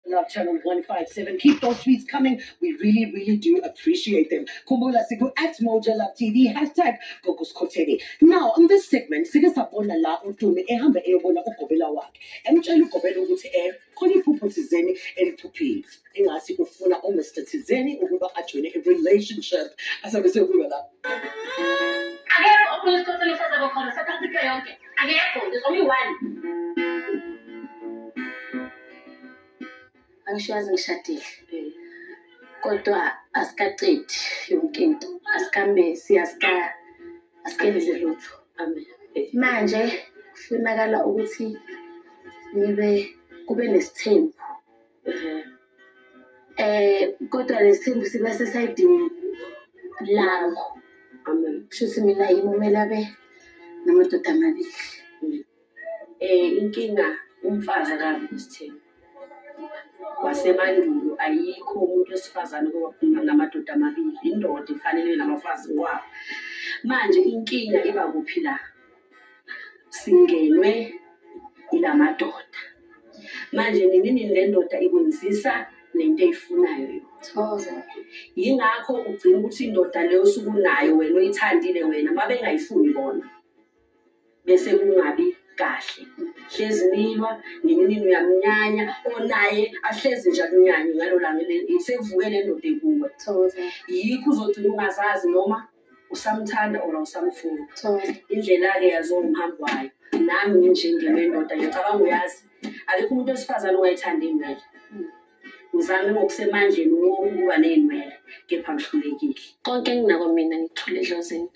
Love Channel 157. Keep those tweets coming. We really, really do appreciate them. Khumbula siku at Moja Love TV, hashtag Gogo Skhotheni. Now, on this segment, sike sabona la uTumi ehamba eyobona ugobela wakhe. Emtshela ugobela ukuthi khona iphupho thizeni eliphuphile. Engathi ufuna uMr Thizeni ukuba ajoyine i-relationship. Asabe sekuba la. Akekho omunye isikhothelo esazaba khona South Africa yonke. Akekho, there's only one. Angisho yazi ngishadile. Kodwa asikacedi yonke into. Asikamesi, asikenzi lutho. Amen. Manje kufunakala ukuthi ngibe kube nesithembu. Kodwa lesithembu siba sesayidini lakho. Amen. Kusho ukuthi mina yimi kumele abe namadoda amabili. Inkinga umfazi akabi nesithembu. Kwasemandulo ayikho umuntu wesifazane owaphuma namadoda amabili. Indoda ifanele nabafazi wabo. Manje inkinga iba kuphi la? Singenwe ilamadoda. Manje nini nini le ndoda ikwenzisa lento eyifunayo yona. Thokoza. Yingakho ugcina ukuthi indoda leyo osuke unayo wena oyithandile wena uma bengayifuni bona bese kungabi kahle. Hlezi nilwa nini nini uyamnyanya onaye ahlezi nje akunyanye ngalo langa sekuvuke le ndoda ekuwe. Thokoza. Yikho uzogcina ungazazi noma usamthanda or awusamfuni. Thokoza. Indlela-ke yaziwa umhambi wayo. Nami nginjengendoda ngiyacabanga uyazi akekho umuntu wesifazane ongayithanda iy'nwele. Ngizame ngokusemandleni ukuba ney'nwele kepha ngihlulekile. Konke enginako mina ngikuthole edlozini.